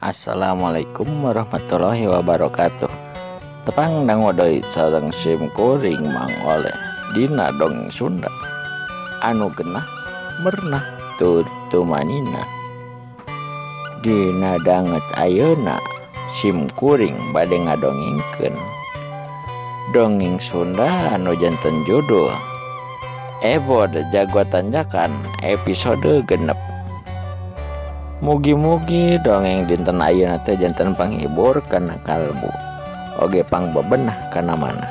Assalamualaikum warahmatullahi wabarakatuh. Tepang dangu deui sareng sim kuring Mang Oleh dina dongeng Sunda anu genah merenah tur tumanina. Dina danget ayeuna sim kuring bade ngadongengkeun dongeng Sunda anu janten judul Ebod Jago Tanjakan episode 6. Mugi-mugi dongeng dinten ayeuna teh janten panghibur kana kalbu oge pangbebenah kana manah.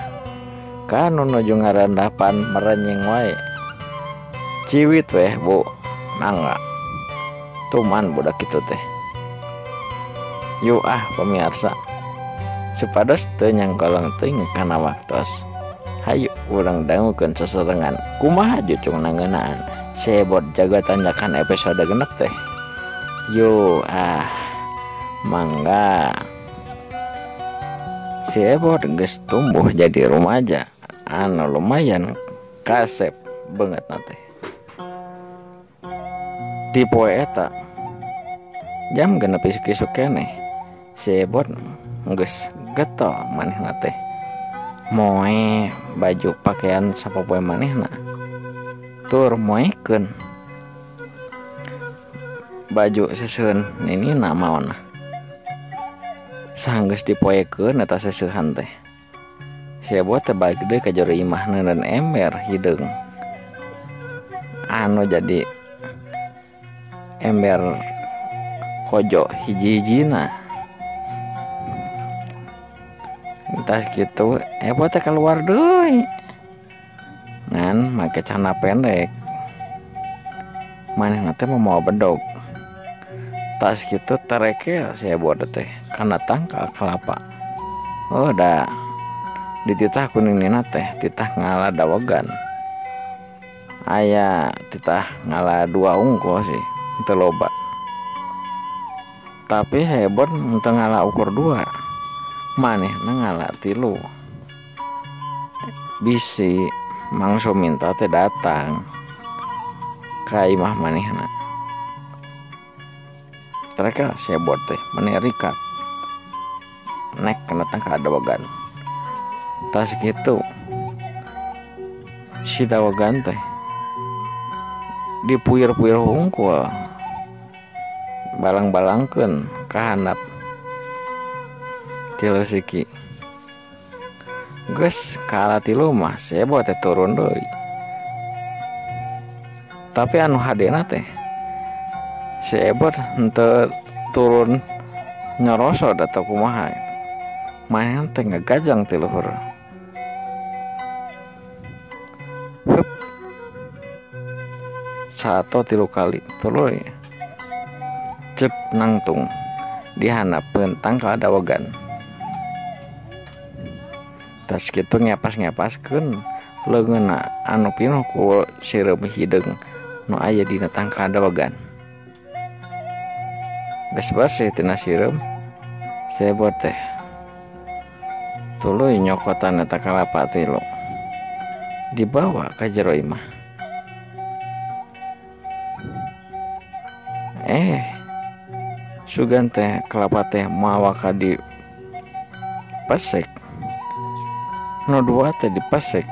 Kanu nuju ngarandapan merenyeng wae. Ciwit weh bu, mangga. Tuman budak kitu teh. Yuk ah pemirsa, supados teu nyangkolong teuing kana waktos. Hayu urang dangukeun seserengan kumaha jucungna ngeunaan si Ebod Jago Tanjakan episode 6 teh. Yo ah mangga. Si Ebod geus tumbuh jadi rumaja anu lumayan kasep banget teh. Di poe eta jam 6 isuk-isuk keneh si Ebod geus getol manehna teh moe baju pakaian sapopoe manehna tur moekeun baju seseuheun ninina maona. Sanggeus dipoekeun eta seseuhan teh si Ebod teh balik deui ka jero imah neuneun ember hideung anu jadi ember kojo hiji-hijina. Entah kitu Ebod teh keluar deui ngan make celana pendek, manehna teh mawa bedog. Tas kitu terekel si Ebod teh kana tangkal kelapa. Oh da dititah ku ninina teh titah ngala dawegan. Aya titah ngala dua ungko sih teu loba. Tapi si Ebod teu ngala ukur dua, manehna ngala 3. Bisi Mang Suminta teh datang ka imah manehna. Mereka si Ebod teh menerikat nek kena tangkal dawegan. Tas gitu si dawegan teh dipuir-puir hungkul balang-balangkeun ka handap 3 siki. Geus kaala 3 mah si Ebod teh turun deui. Tapi anu hadena teh si Ebod henteu turun nyorosod atau kumaha gitu. Manehna teh ngagajang ti luhur. Hup. 1 3 kali tuluy cep nangtung di handapeun tangkal dawegan. Tas kitu ngepas-ngepaskeun leungeunna anu pinuh ku sireum hideung nu aya dina tangkal dawegan. Geus bersih tina sireum si Ebod teh tuluy nyokotan eta kalapa 3 dibawa ka jero imah. Sugan teh kelapa teh mawa ka di pesek. Nu 2 teh dipesek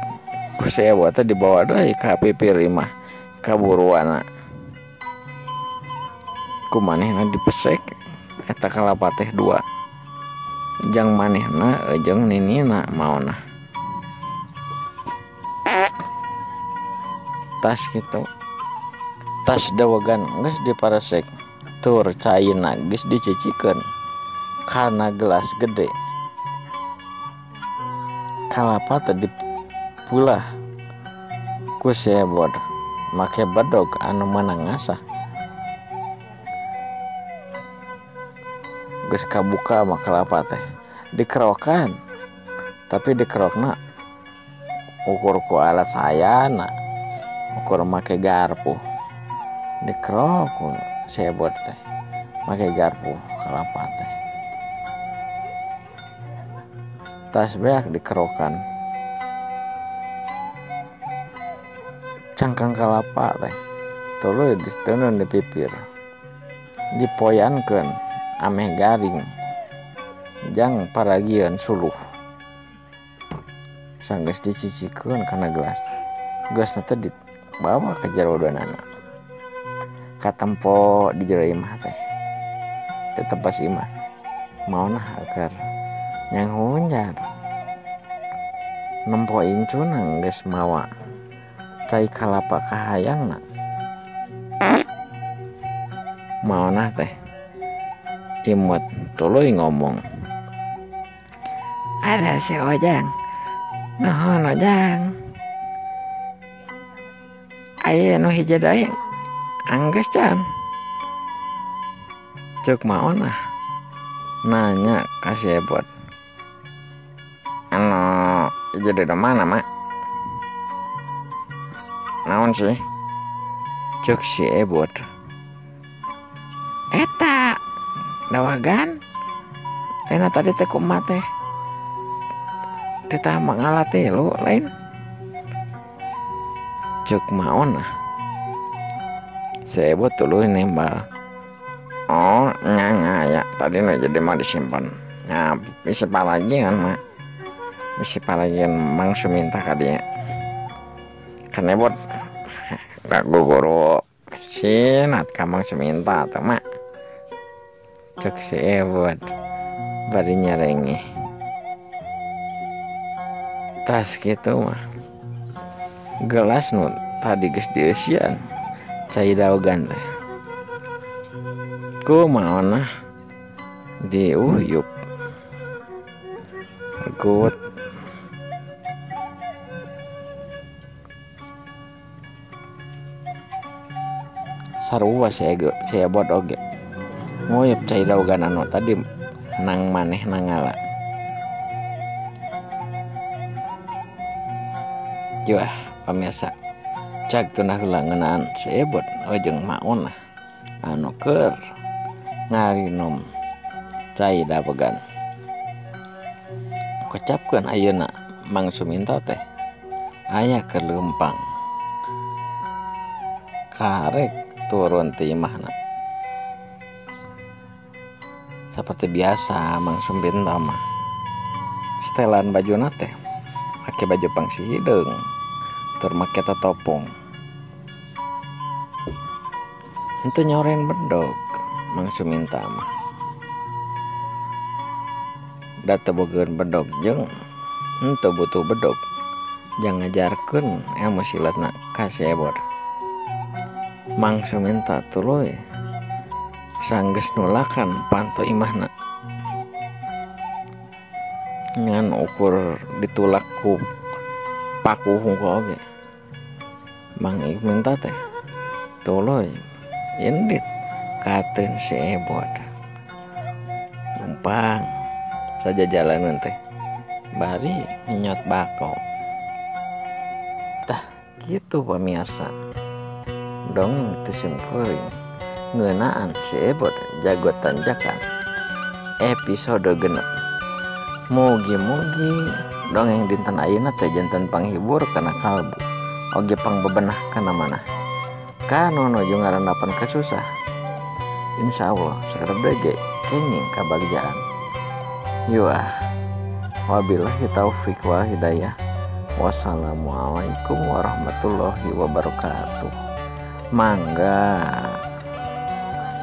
ku si Ebod teh dibawa deui ka pipir imah ka buruana. Ku manehna dipesek eta kalapa teh 2 jang manehna jeung ninina maona. Tas kitu tas dawegan geus diparesek tur caina geus dicicikeun kana gelas gede. Kalapa teh dipulah ku si Ebod make bedog anu meunang ngasah. Geus kabuka mah kalapa teh dikerokan, tapi dikerokna ukur ku alat sayana, ukur make garpu. Dikerok ku si Ebod teh make garpu kalapa teh. Tas beak dikerokan cangkang kalapa teh tuluy diteundeun di pipir, dipoyankeun ameh garing jang paragieun suluh. Sanggeus dicicikeun kana gelas. Gelasna teh dibawa ka jero duanana. Katempo di jero imah teh. Di tempat imah. Maonah agar nyanghunjar. Nempo incuna geus mawa cai kalapa kahayangna. Maonah teh imut tuluy ngomong. Ada si Ojang. Nuhun Ojang. Aya nu hiji deui anggeus can. Ceuk maonah nanya ka si Ebot. Anu hiji deui mana mak? Naon sih? Ceuk si Ebot. Eta dawagan. Lain tadi teh kumaha teh? Teh mangala tilu lain. Ceuk maonah. Si Ebot tuluy nembal. Oh, nya ya tadi nu jadi mah disimpan. Ya, bisa palagian mak. Bisa palagian Mang Suminta ka dieu. Kan Ebot gak guru sinat ka Mang Suminta atuh mak. Ceuk si Ebot bari nyarengeh. Tas kitu mah. Gelas nu tadi geus dieusian cai daogan teh. Ku maonah diuyup. Regut. Sarua si Ebot oge. Nguyup cai daogan anu tadi nang maneh nangala. Yuah pamirsa, cag tunah heula ngeunaan si Ebot jeung maonah anu keur ngarinum cai daogan. Kocapkeun ayeuna Mang Suminta teh aya keur leumpang. Karek turun ti imahna. Seperti biasa Mang Suminta mah setelan bajuna teh make baju pangsi hideung tur make totopong. Henteu nyoren bedog Mang Suminta mah. Da teu bogeun bedog jeung henteu butuh bedog jang ngajarkeun ilmu silatna ka si Ebot. Mang Suminta tuluy sanggeus nulakan panto imahna. Ngan ukur ditulak ku paku hungkul oge. Mang Suminta teh tuluy indit kateun si Ebot. Tumpang saja jalanan teh bari ngenyot bako. Tah kitu pamirsa. Dongeng teu simkuring ngeunaan si Ebot jago tanjakan episode 6. Mugi-mugi dongeng dinten ayeuna teh janten panghibur kana kalbu oge pangbebenah kana manah. Kanu nuju ngarandapan kasusah. Insyaallah sakedap deui ge kenging kabagjaan. Yuah. Wabillahi taufik wal hidayah. Wassalamualaikum warahmatullahi wabarakatuh. Mangga.